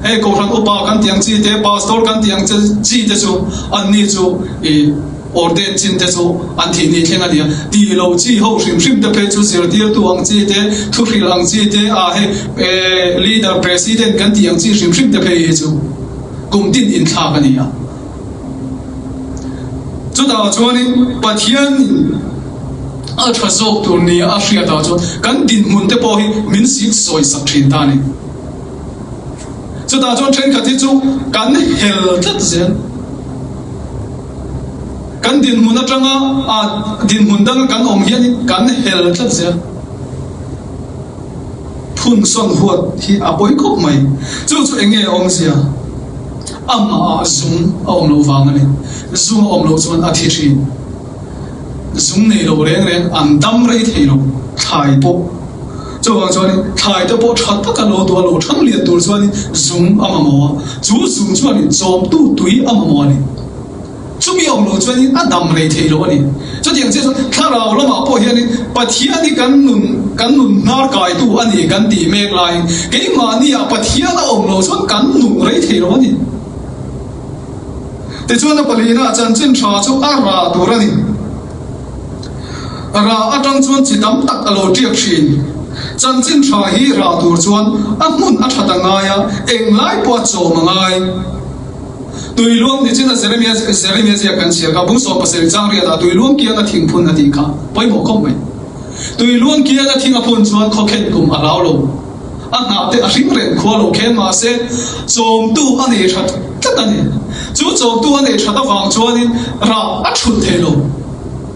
Hei, kohhran upa kan tih ang chi te, pastor kan tih ang chi, chi te chu, anni chu, i, ordain chin te chu an thih ni thleng a ni a. Tih lo chi ho hrim hrim te phei chu zirtirtu ang chi te, thuhril ang chi te, a, hei, e, leader, president kan tih ang chi hrim hrim te phei hi chu kum tin inthlak a ni a. Chutah chuanin Pathianin a ṭha zawk tur nia a hriatah chuan kan dinhmun te pawh hi min sik sawi sak ṭhin ta a ni. Chutah chuan ṭhenkhat hi chu kan hel tlat zel. Kan dinhmun aṭanga, a, dinhmun danga kan awm hianin kan hel tlat zel. Phun sawn huat hi a pawi khawp mai. Chu chu eng nge a awmzia? Ama zung a awm lo vang a nih. Zung a awm lo chuan a thi ṭhin. Zung nei lo reng reng an dam rei thei lo, thlai pawh. Chuvang chuan thlai te pawh ṭha taka lo duh a, lo ṭhang lian tur chuan zung a mamaw a. Chu zung chuan chawmtu tui a mamaw a nih. Chumi awm lo chuan a dam rei thei lo a nih. Chutiang che chuan thlarau lamah pawh hian Pathian hi kan nun, kan nun hnar kaitu a ni kan tih mek lai. Keimahniah Pathian a awm lo chuan kan nung rei thei lo a nih. Tichuan a palina chanchin ṭha chu a ra tur a ni. Ra aṭang chuan chi tam tak a lo ṭiak ṭhin. Chanchin ṭha hi ra tur chuan a hmun a ṭhat a ngai a, eng lai pawh a chawm a ngai. Tuiluang ni china Jeremia, Jeremia zia kan chhiar kha, bung sawm pasarih chang riata Tuiluang kianga thing phun a tih kha, pawimawh khawp mai. Tuiluang kianga thing a phun chuan khawkhen kum a hlau lo. A hnah te a hring reng khua lo khen, mahse, chawmtu a nei ṭhat tlat a ni. Chu chawmtu a nei ṭhat avang chuanin ra a ṭhul thei lo.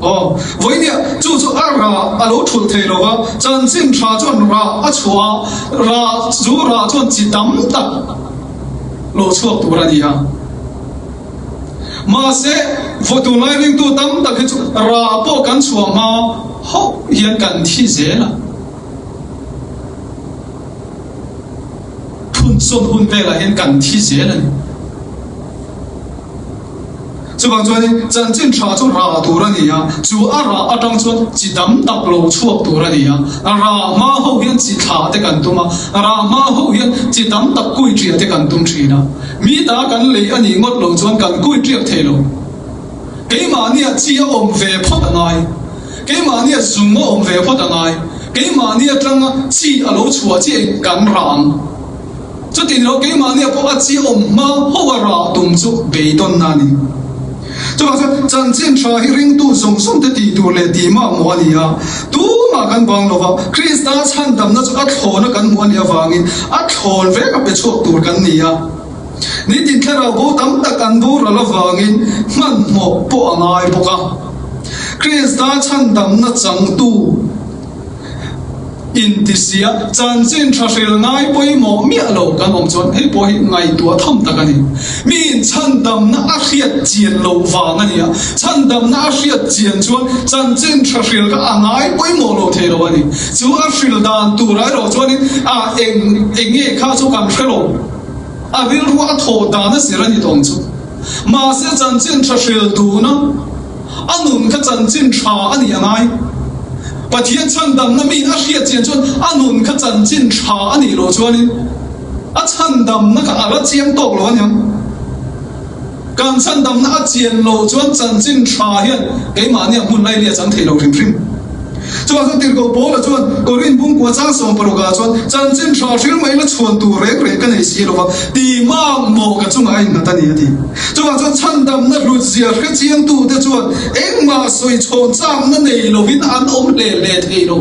Aw, vawinia chu chu a ra a lo ṭhul thei lo va, chanchin ṭha chuan ra a chhuah a, ra chu ra chuan chi tam tak lo chhuak tur a ni a. Mahse, vawi tunlai ringtu tam tak hi chu ra pawh kan chhuah hma hauh hian kan thi zel a. Phun sawn hun velah hian kan thi zel a ni. Chuvang chuan chanchin ṭha chu ra tur a ni a, chu a ra aṭang chuan chi tam tak lo chhuak tur a ni a, a ra hma hauh hian chi thla te kan tum a, a ra hma hauh hian chi tam tak kui ṭia te kan tum ṭhin a. Mi ta kan lei a ni ngawt lo chuan kan kui ṭiak thei lo. Keimahniah chi a awm ve phawt a ngai. Keimahniah zung a awm ve phawt a ngai. Keimahni aṭanga chi a lo chhuah chiah kan ra ang. Chuti ni lo, keimahniah pawh a chi awm hma hauh a ra tum chu beidawnna a ni. Chuvang chuan chanchin ṭha hi ringtu zawng zawng te tih tur leh tih mamaw a ni a. Tumah kan vang lo va, Krista chhandamna chu a thlawna kan hmuh a nih avangin a thlawn vek a pe chhuak tur kan ni a. Nitin thlarau bo tam tak an boral avangin hmanhmawh pawh a ngai bawk a. Krista chhandamna changtu intisia chanchin ṭha hril ngai pawimawh miah lo kan awm chuan hei pawh hi ngaihtuah tham tak a ni. Miin chhandamna a hriat chian lo vang a ni a. Chhandamna a hriat chian chuan chanchin ṭha hril kha a ngai pawimawh lo thei lo a ni. Chu a hril dan tur a erawh chuanin a eng, eng nge kha chu kan hre lo. A rilru a thaw dan a zir a ni tawng chu. Mahse, chanchin ṭha hril duna a nun kha chanchin ṭha a ni a ngai. Pathian chhandamna miin a hriat chian chuan a nun kha chanchin ṭha a nih loh chuanin a chhandamna kha a la chiang tawk lo a ni ang. Kan chhandamna a chian lo chuan chanchin ṭha hian keimahni a hmun lai li a chang thei lo hrim hrim. Chuvang chuan tirhkoh Paula chuan Korin bung kua chang sawm paruk a chuan chanchin ṭha hril mai la chhuan tur reng reng ka nei si lo va, tih mamaw ka chungah a innghat a ni a ti. Chuvang chuan chhandamna hlutzia hre chiangtute chuan engmah sawi chhawn chakna nei lovin an awm hle hle thei lo.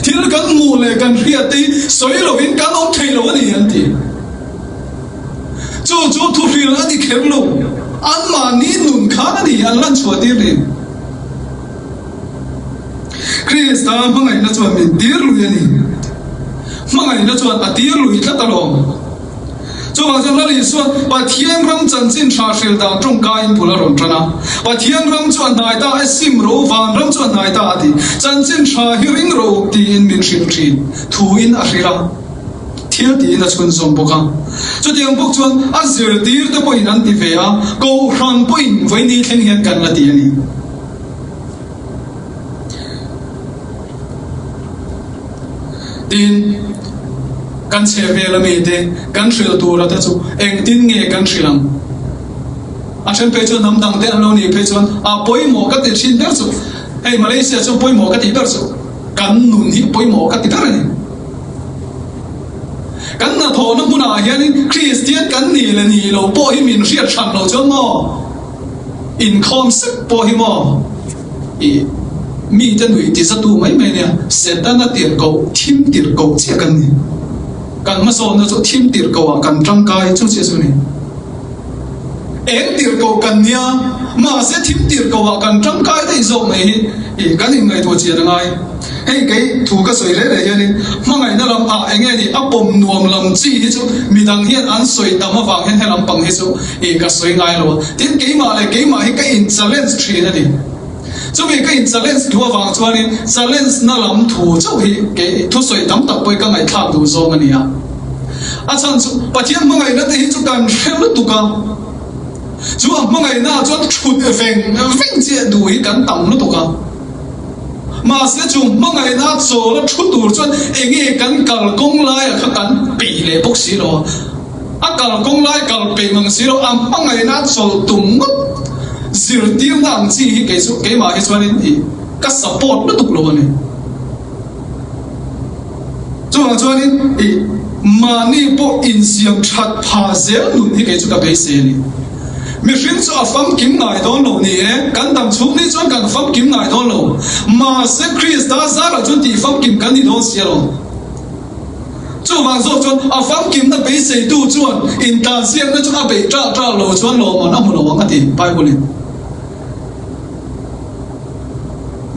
Thil kan hmuh leh kan hriat te sawi lovin kan awm thei lo a ni an ti. Chu chu thuhril a ni kher lo. Anmahni nun khan a ni, an lan chhuah tir rin. Krista hmangaihna chuan min tir lui a ni. Hmangaihna chuan a tir lui tlat alawm. Chuvang chuan Lal Isuan Pathian ram chanchin ṭha hril dan ṭawngkaiin bul a rawn ṭan a. Pathian ram chu a hnai ta, a sim ro, van ram chu a hnai ta a ti. Chanchin ṭha hi ring ro tiin min hrilh ṭhin. Thuin a hril a. Thil tiin a chhunzawm bawk a. Chutiang bawk chuan a zirtir te pawhin an ti ve a, kohhran pawhin vawiin thleng hian kan la ti a ni. Tin, kan chhe vel a mi te, kan hrilh tur a te chu engtin nge kan hrilh ang? A ṭhen phei chuan hnam dangte an lo nih phei chuan a pawimawh ka ti ṭhin ber chu. Hei Malaysia chu pawimawh ka ti ber chu. Kan nun hi pawimawh ka ti ber a ni. Kan hnathawhna hmunah hianin Kristian kan ni leh ni lo pawh hi min hriat hran lo chuan maw? Inkhawm sek pawh hi maw? I, mite nuih ti zatu mai mai nia. Setana tirhkoh, thim tirhkoh chiah kan ni. Kan hmasawnna chu thim tirhkohah kan ṭangkai chu chiah chu ni. Eng tirko kan nia, mahse thim tirkoa kan tangkai dai zawk mai hi, i kan inngaituo chian a ngai. Hei, kei thu ka sawi reng reng hianin, hmangaina lam a eng nge ni, a pawm nuom lam chi hi chu midang hian an sawi tam avang hian he lampang hi chu i ka sawi ngai lo. Tin, keimah leh keimah hi ka in challenge ṭhin a ni. Chumi ka in challenge duh avang chuanin challenge na lam thu chauh hi kei thusawi tam tak pawh ka ngaihthlak duh zawng a nia. A chhan chu Pathian hmangaina te hi chu kan hre lutuk a. Chu a hmangaina chuan ṭhut veng veng chiah duh hi kan tam lutuk a. Mahse, chu hmangaina chawl a ṭhu tur chuan eng nge kan kalkawng lai a kha kan peih leh bawk si lo. A kalkawng lai kal peih mang si lo, a hmangaina chawl tum ngawt zirtirna ang chi hi kei chu, keimah hi chuanin i ka support lutuk lo a ni. Chuvang chuanin i mahni pawh insiam ṭhat pha zel nun hi kei chu ka beisei a ni. Mihring chu a famkim ngai dawn lo ni e, kan dam chhung ni chuan kan famkim ngai dawn lo. Mahse, Krista zarah chuan tih famkim kan ni dawn si a lo. Chuvang zawk chuan a famkimna beiseitu chuan intlansiakna chu a bei ṭal ṭal lo chuan lawmman a hmu lo ang a ti Bible-in.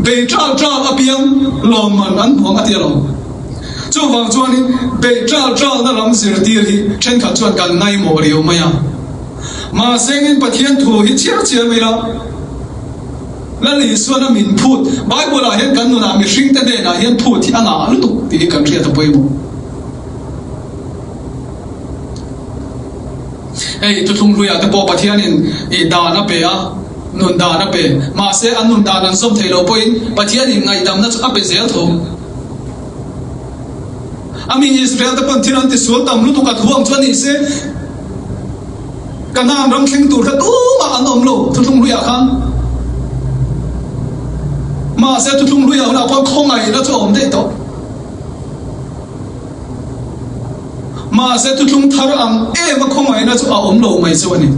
Bei ṭal ṭal apiang lawmman an hmu ang a ti a lo. Chuvang chuanin bei ṭal ṭalna lam zirtir hi ṭhenkhat chuan kan ngaimawh riau mai a. Mahse, engin Pathian thu hi chhiar chhiar mai la. Lal Isuan a min phut, Bible-ah hian kan nunah mihringte hnenah hian phut hi a ngah lutuk tih hi kan hriat a pawimawh. Hei, thuthlung hluiah te pawh Pathianin i dan a pe a, nun dan a pe. Mahse, an nun dan an zawm thei lo pawhin Pathianin ngaihdamna chu a pe zel tho. A mi Israel te pawn thil an ti sual tam lutuk a, thu ang chu a ni se. Kanaan ram thleng tur kha tumah an awm lo, thuthlung hluiah khan. Mahse, thuthlung hluiah hunah pawh khawngaihna chu a awm daih tawh. Mahse, thuthlung thar ang ema khawngaihna chu a awm lo mai chu a ni.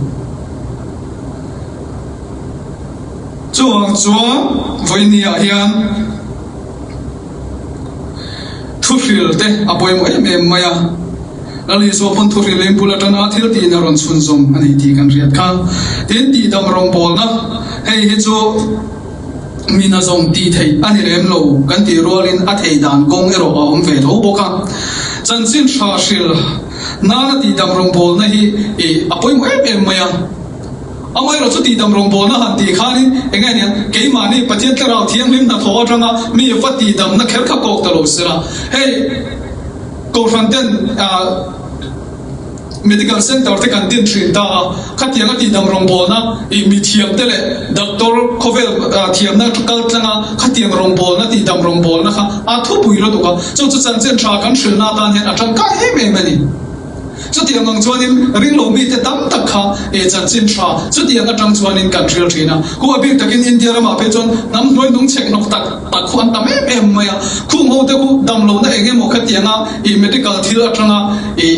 Chuang chuan vawiinah hian thuhril te a pawimawh em em mai a. Lal Isua pawn thuhril in bul aṭanga thil tihna rawn chhunzawm a ni tih kan hriat kha. Tin, tihdam rawngbawlna hei hi chu mina zawng ti thei a ni lem lo kan tih rualin a thei dan kawng erawh a awm ve tho bawk a. Chanchin ṭha hril nana tihdam rawngbawlna hi, i, a pawimawh em em mai a. Amaherawhchu tihdam rawngbawlna han tih khanin, eng nge nia, keimahni Pathian Thlarau Thianghlim hnathawh aṭanga mi va tihdamna kher kha kawk ta lo sela. Hei, kohhran ten, a, medical center te kan din ṭhin ta a, khatianga tihdam rawngbawlna, i, mi thiam te leh doctor khawvel, a, thiamna kal tlanga khatiang rawngbawlna, tihdam rawngbawlna kha a thupui lutuk a. Chu chu chanchin ṭha kan hrilna atan hian a ṭangkai em em a ni. Chutiang ang chuanin ringlo mite tam tak kha, e, chanchin ṭha chutiang aṭang chuanin kan hril ṭhin a. Khu a bik takin India ramah phei chuan hnam hnuai hnung chhek nawk tak tak khu an tam em em mai a. Khu ho te khu damlohna eng emaw khatianga, e, medical thil aṭanga, e,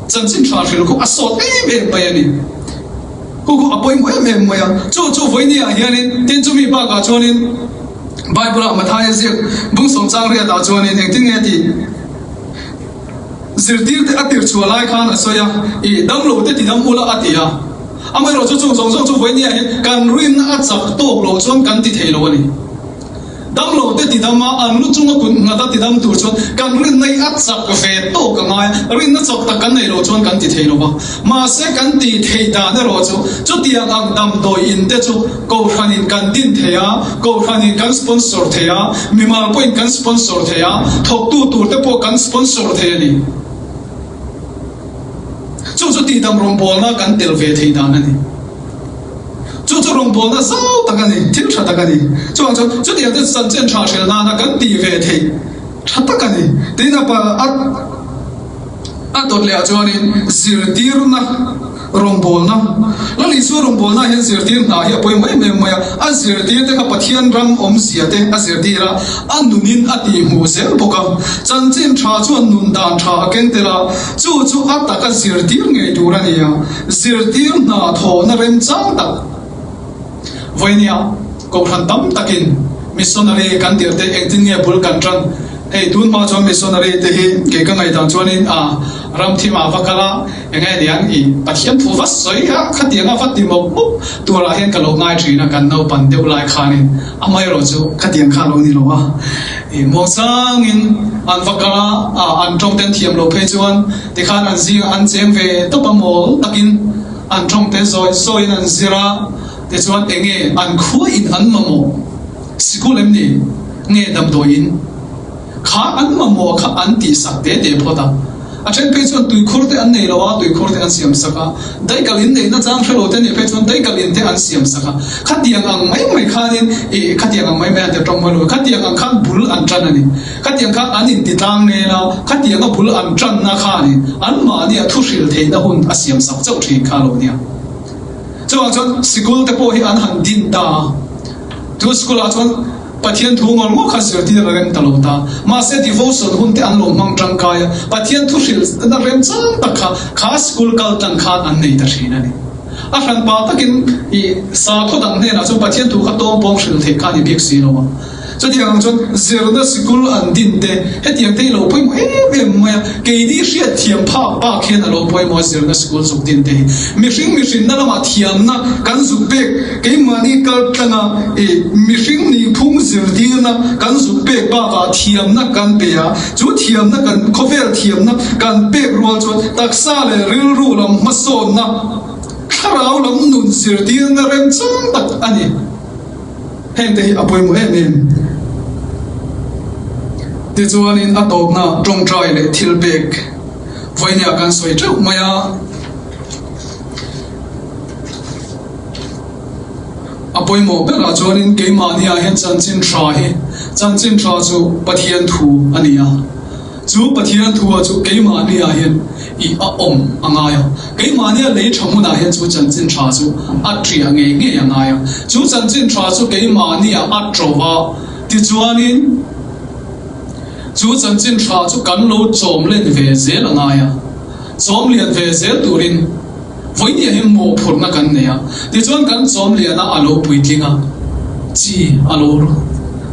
chanchin ṭha hril khu a sawt em em mai a ni. Khu khu a pawimawh em em mai a. Chu chu vawiinah hianin, tin, chumi bakah chuanin Bible-a Mathaia ziak bung sawm chang riatah chuanin engtin nge ti? Zirtirte a tirchhuah lai khan a sawi a, i, damlo te tihdam ula a ti a. Amaherawhchu chung zawng zawng chu vawiinah hian kan rinna a chak tawk lo chuan kan ti thei lo a ni. Damlo te tihdam a, an lu chunga kut nghat a tihdam tur chuan kan rinna hi a chak ve tawk a ngai a, rinna chak tak kan nei lo chuan kan ti thei lo a. Mahse, kan tih theih dan erawh chu, chutiang ang damdawi in te chu kohhranin kan din thei a, kohhranin kan sponsor thei a, mimal pawhin kan sponsor thei a, thawktu tur te pawh kan sponsor thei a ni. Chu chu tihdam rawngbawlna kan tel ve thei dan a ni. Chu chu rawngbawlna zau tak a ni, thil ṭha tak a ni. Chuang chuan, chutiang te chanchin ṭha hril nana kan tih ve thei ṭha tak a ni. Tin, a pa, a, a dawt leh ah chuanin zirtirna rawngbawlna. Lal Isua rawngbawlna hian zirtir hna hi a pawimawh em em mai a. A zirtir te kha Pathian ram awmzia te a zirtir a, a nunin a tihhmuh zel bawk a. Chanchin ṭha chuan nun dan ṭha a keng tel a. Chu chu a taka zirtir ngei tur a ni a. Zirtir hna thawhna remchang tak. Vawiinah kohhran tam takin missionary kan tir te engtin nge bul kan ṭan, Hei, tun hma chuan missionary te hi kei ka ngaihdan chuanin, a, ram thim a va kal a, eng nge ni ang i, Pathian thu va sawi a, khatianga va ti mawp mawp tura hian ka lo ngai ṭhin a, kan naupan deuh lai khanin, amaherawhchu khatiang kha lo ni lo a. I, mawng changin an va kal a, a, an ṭawngte an thiam lo phei chuan, tikhan an zing an cheng ve tawp a, mawl takin an ṭawngte zawi zawiin an zir a, tichuan eng nge an khuain an mamawh, sikul em ni, nge damdawiin kha an mamawh kha an tihsak tete phawt a. A ṭhen phei chuan tuikhur te an nei lo a, tuikhur te an siam sak a. Daikal in neihna chang hre lo te nih phei chuan daikal in te an siam sak a. Khatiang ang mai mai khanin, i, khatiang ang mai mai an ti ṭawng mai lo. Khatiang ang khan bul an ṭan a ni. Khatiang khan an inti tlang nen a. Khatianga bul an ṭanna khanin anmahnia thu hrilh theihna hun a siam sak chauh ṭhin kha lo nia. Chuvang chuan sikul te pawh hi an han din ta. Chu sikul ah chuan Pathian thu ngawr ngawr kha zirtirna rem ta lo ta. Mahse, devotion hun te an lo hmang ṭangkai a. Pathian thu hrilhna rem chang tak kha, kha sikul kal tlang khan an nei ta ṭhin a ni. A hranpa takin i sakhaw dang hnenah chuan Pathian thu kha tawng pawng hrilh theih kha ni bik si lo a. Chutiang ang chuan zirna sikul an din te, hetiang te hi lo pawimawh em em mai a. Keini hriat thiam phak bak hian a lo pawimawh zirna sikul zuk din te hi. Mihring mihrinna lamah thiamna kan zuk pek, keimahni kal tlanga, e, mihring ningphung zirtirna kan zuk pek bakah thiamna kan pe a. Chu thiamna kan, khawvel thiamna kan pek rual chuan taksa leh rilru lam hmasawnna, thlarau lam nun zirtirna remchang tak a ni. Heng te hi a pawimawh em em. Tichuanin a tawpna ṭawngṭai leh thilpek vawinia kan sawi teuh mai a. A pawimawh berah chuanin keimahniah hian chanchin ṭha hi, chanchin ṭha chu Pathian thu a ni a. Chu Pathian thua chu keimahniah hian i a awm a ngai a. Keimahniah lei ṭha hmunah hian chu chanchin ṭha chu a ṭiah ngei ngei a ngai a. Chu chanchin ṭha chu keimahniah a ṭo a. Tichuanin chu chanchin ṭha chu kan lo chawm len ve zel a ngai a. Chawm lian ve zel turin vawinia hian mawhphurhna kan nei a, tichuan kan chawm liana a lo puitling a, chi a lo,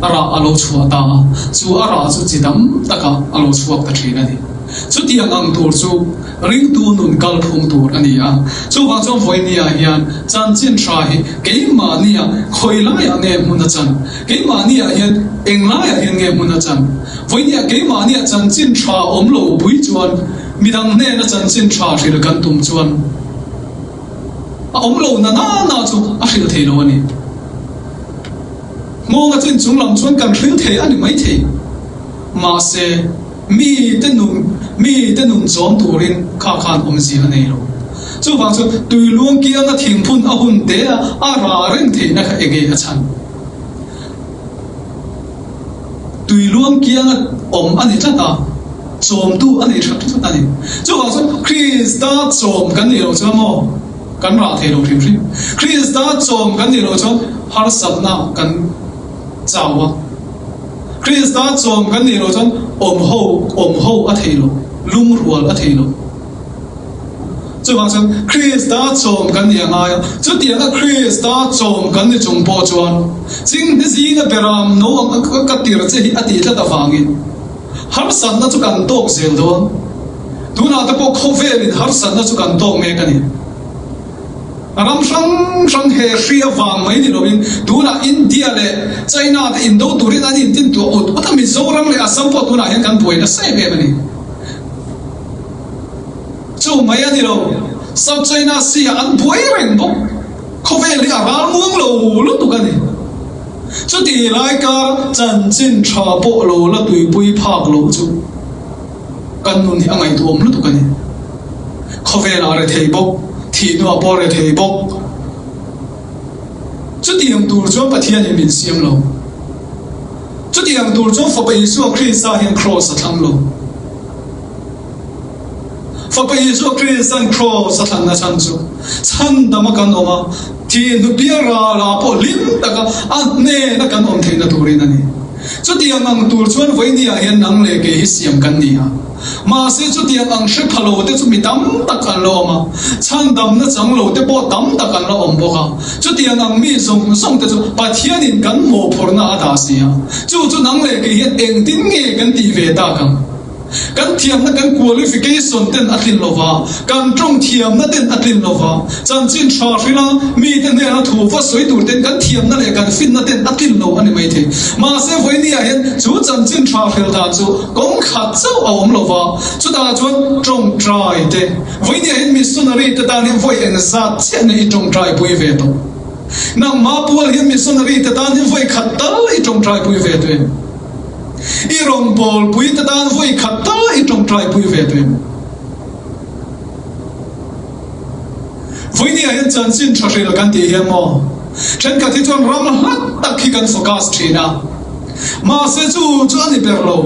a rah a lo chhuah ta a, chu a rah chu chi dam taka a lo chhuak ta ṭhin a ni. Chutiang ang tur chu ringtu nun kalphung tur a ni a. Chuvang chuan vawinia hian chanchin ṭha hi keimahnia khawi laiah nge hmun a chan, keimahniah hian eng laiah hian nge hmun a chan. Vawinia keimahniah chanchin ṭha awm lo pui chuan midang hnena chanchin ṭha hrilh kan tum chuan a awm lo na na na chu a hrilh thei lo a ni. Hmawng a chin chung lam chuan kan hrilh thei a ni mai thei. Mahse, mi te nun, mi te nun chawm turin kha khan awmzia a nei lo. Chuvang chuan tui luang kianga thingphun a hun te a, a rah reng theihna kha enge a chhan? Tui luang kianga awm a ni tlat a, chawmtu a ni tlat tlat a ni. Chuvang chuan Krista chawm kan nih loh chuan maw, kan rah thei lo hrim hrim. Krista chawm kan nih loh chuan harsatna kan chau a. Krista chawm kan nih loh chuan awm ho, awm ho a thei lo, lungrual a thei lo. Chuvang chuan Krista chawm kan nih a ngai a. Chutianga Krista chawm kan ni chung pawh chuan, ching ni zinga beram no ang ka, ka tir che hi a tih tlat avangin harsatna chu kan tawk zel dawn. Tunah te pawh khawvelin harsatna chu kan tawk mek a ni. Ram hrang hrang he hri avang mai ni loin, tunah India leh China te indo turin an intin tur ut ut a, Mizoram leh Assam pawh tunah hian kan buai nasa em em a ni. Chu mai a ni lo, South China Sea an buai reng bawk. Khawvel hi a ral muang lo lutuk a ni. Chuti lai kar chanchin ṭha pawh lo la tuipui phak lo chu kan nun hi a ngaihtuam lutuk a ni. Khawvela rethei bawk, thih hnuah pawh rethei bawk. Chutiang tur chuan Pathian hi min siam lo. Chutiang tur chuan Fapa Isua Krista hian cross a thlang lo. Fapa Isua Kristan cross a thlangna chhan chu chhandama kan awm a, thih hnupiang rala pawh hlim taka a hnena kan awm theihna turin a ni. Chutiang ang tur chuan vawinia hian nang leh kei hi siam kan ni a. Mahse, chutiang ang hre pha lo te chu mi tam tak an lo awm a. Chhandamna chang lo te pawh tam tak an lo awm bawk a. Chutiang ang mi zawng zawng te chu Pathianin kan mawphurna a ta si a. Chu chu nang leh kei hian engtin nge kan tih ve tak ang? Kan thiamna, kan qualification ten a tlin lo va, kan ṭawng thiamna ten a tlin lo va, chanchin ṭha hrila mi te hnena thu va sawi tur ten kan thiamna leh kan fitna ten a tlin lo a ni mai thei. Mahse, vawinia hian chu chanchin ṭha hril dan chu kawng khat chauh a awm lo va, chutah chuan ṭawngṭai te, vawinia hian missionary te tan hian vawi engzat chiah na i ṭawngṭaipui ve tawh. Nangma pual hian missionary te tan hian vawi khat tal i ṭawngṭaipui ve tawh em? I rawngbawlpui te tan vawi khat tal i ṭawngṭaipui ve tawh em? Vawinia hian chanchin ṭha hril kan tih hian maw, ṭhenkhat hi chuan ram hlat tak hi kan focus ṭhin a. Mahse, chu chu a ni ber lo.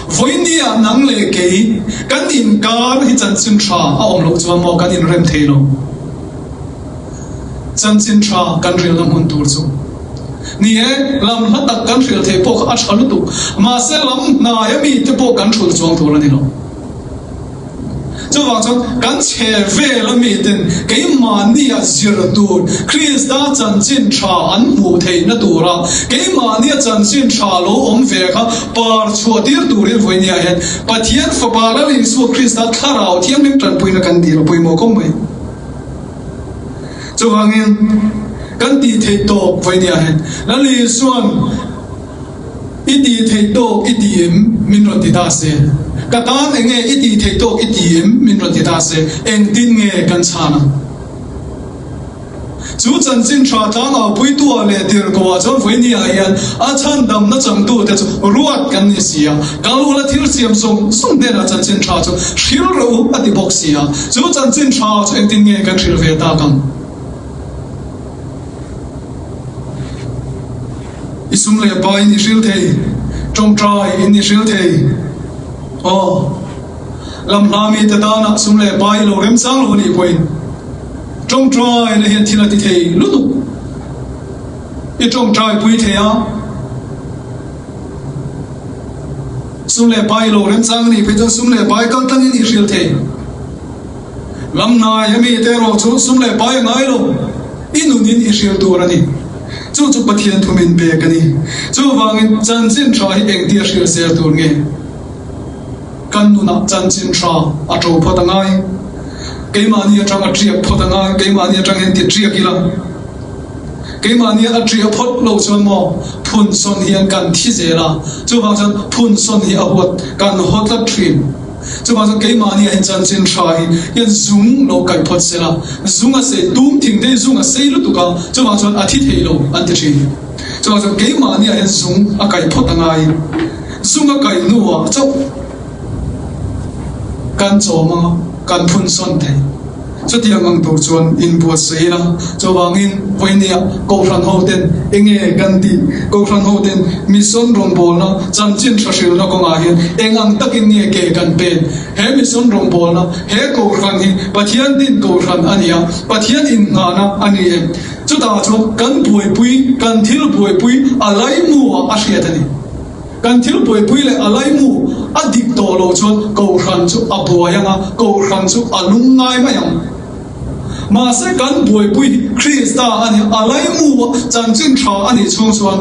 Vawinia nang leh kei kan inkar hi chanchin ṭha a awm loh chuan maw kan inrem thei lo. Chanchin ṭha kan hrilna hmun tur chu ni e, lam hla tak kan hril thei pawh kha a ṭha lutuk. Mahse, lam hnaia mi te pawh kan hril chuang tur a ni lo. Chuvang chuan kan chhe vela mi ten keimahnia zir tur, Krista chanchin ṭha an hmuh theihna tura keimahnia chanchin ṭha lo awm ve kha par chhuah tir turin vawinia hian Pathian Fapa Lal Isua Krista Thlarau Thianghlim ṭanpuina kan dil pawimawh khawp mai. Chuvangin kan tih theih tawk vawinia hian Lal Isuan, "I tih theih tawk i ti em?" min rawn ti ta se. Ka tan enge i tih theih tawk i ti em? Min rawn ti ta se. Engtin nge kan chhan a? Chu chanchin ṭha tlangau puitu a leh tirhkoh a chuan vawinia hian a chhandamna changtu te chu ruat kan ni si a. Kal ula thil siam zawng zawng hnena chanchin ṭha chu hril rawh u a ti bawk si a. Chu chanchin ṭha chu engtin nge kan hril ve tak ang? I sum leh pai in i hril thei, ṭawngṭai in i hril thei. Aw, lam hla mi te tana sum leh pai lo remchang lo ni pawhin ṭawngṭaina hian thil a ti thei lutuk. I ṭawngṭaipui thei a. Sum leh pai lo remchang ni phei chuan sum leh pai kal tlangin i hril thei. Lam hnaia mi te erawh chu sum leh pai a ngai lo, i nunin i hril tur a ni. Chu chu Pathian thumin pek a ni. Chuvangin chanchin ṭha hi engtia hril zel tur nge? Kan nunah chanchin ṭha a ṭo phawt a ngai. Keimahni aṭang a ṭiak phawt a ngai, keimahni aṭang hian ti ṭiak ila. Keimahni a ṭiak phawt lo chuan maw, phunsawn hian kan thi zel a. Chuvang chuan phunsawn hi a huat kan haw tlat ṭhin. Chuvang chuan keimahni hian chanchin ṭha hi hian zung lo kai phawt sela. Zung a sei, tum thing dei zung a sei lutuk a. Chuvang chuan a thi thei lo an ti ṭhin. Chuvang chuan keimahni hian zung a kai phawt a ngai. Zung a kai hnuah chauh kan chawm anga kan phunsawn thei. Chutiang ang tur chuan inbuatsaih ila. Chuvangin vawinia kohhran ho ten enge kan tih? Kohhran ho ten mission rawngbawlna, chanchin ṭha hrilna kawngah hian eng ang takin nge ke kan pek? He mission rawngbawlna, he kohhran hi Pathian din kohhran a ni a, Pathian innghahna a ni em? Chutah chuan kan buaipui, kan thil buaipui a laimu a hriat a ni. Kan thil buaipui leh a laimu a dik tawh lo chuan kohhran chu a buai anga, kohhran chu a lungngai mai ang. Mahse, kan buaipui Krista a ni, a laimu chanchin ṭha a nih chhung chuan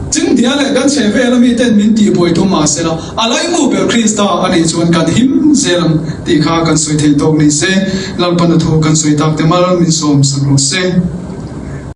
chingdia leh kan chhe vela mi ten min tih buai tum mah sela, a laimu ber Krista a nih chuan kan him zel ang tih kha kan sawi thei tawk ni se. Lalpan a thu kan sawi tak te mal min sawm sak rawh se.